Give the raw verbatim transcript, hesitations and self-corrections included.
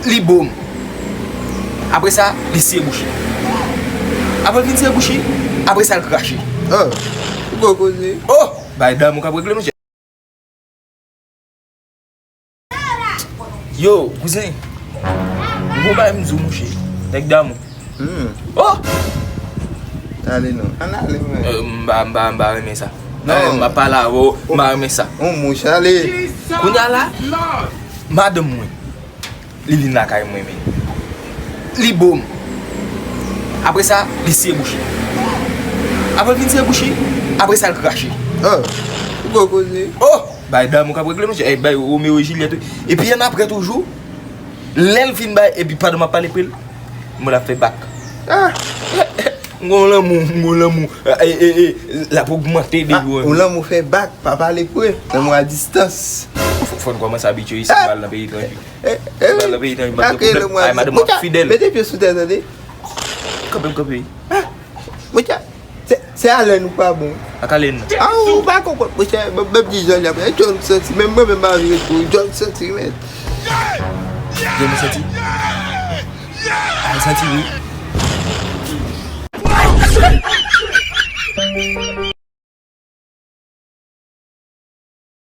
Li bo m. Apre sa, li siye bouch li. Apre l fin siye bouch li, apre sa, l krache. Oh, ou gwo koze. Oh! Bay damou k ap regle, monchè. Yo, kouzen. Gwo bay m di w, monchè. Nèg damou. Hmm. Oh! Ale non. Ann ale, mwen. Euh, m pa, m pa, m pa renmen sa. Non. Euh, m ap pale avè w, m pa renmen sa. On mouch, ale. Kounye a la, madanm mwen, li vin lakay mwen, men li bo m. Apre sa, li siye bouch li. Apre l fin siye bouch li, apre sa, l krache. Oh, ou gwo koze. Oh! Bay damou k ap regle, monchè. Ey, bay Romeo e Jilyèt, wi. Epi annapre toujou, lè l fin bay, epi pandan m ap pale pou l, mwen l ap fè bak. Ah! M gon lanmou, m gon lanmou. E, e, e, l ap ogmante depi ou lanmou fè bak, pa pale pre, lanmou a distans. Fò, fò n kòmanse abitye isi, m pral nan peyi etranje. M pral nan peyi etranje, m ap gen pwoblèm. Ay, madanm mwen ap fidèl. Mete pye sou tè, tande. Kanpe m kanpe. Monchè, se, se alèn ou pa bon. Ak alèn nan. Ah, ou pa konprann. Monchè, m ap di Jòl apre. Jòl santi. Menm mwen menm m pa vin ret pou Jòl santi, men. Jòl santi. Al santi, wi.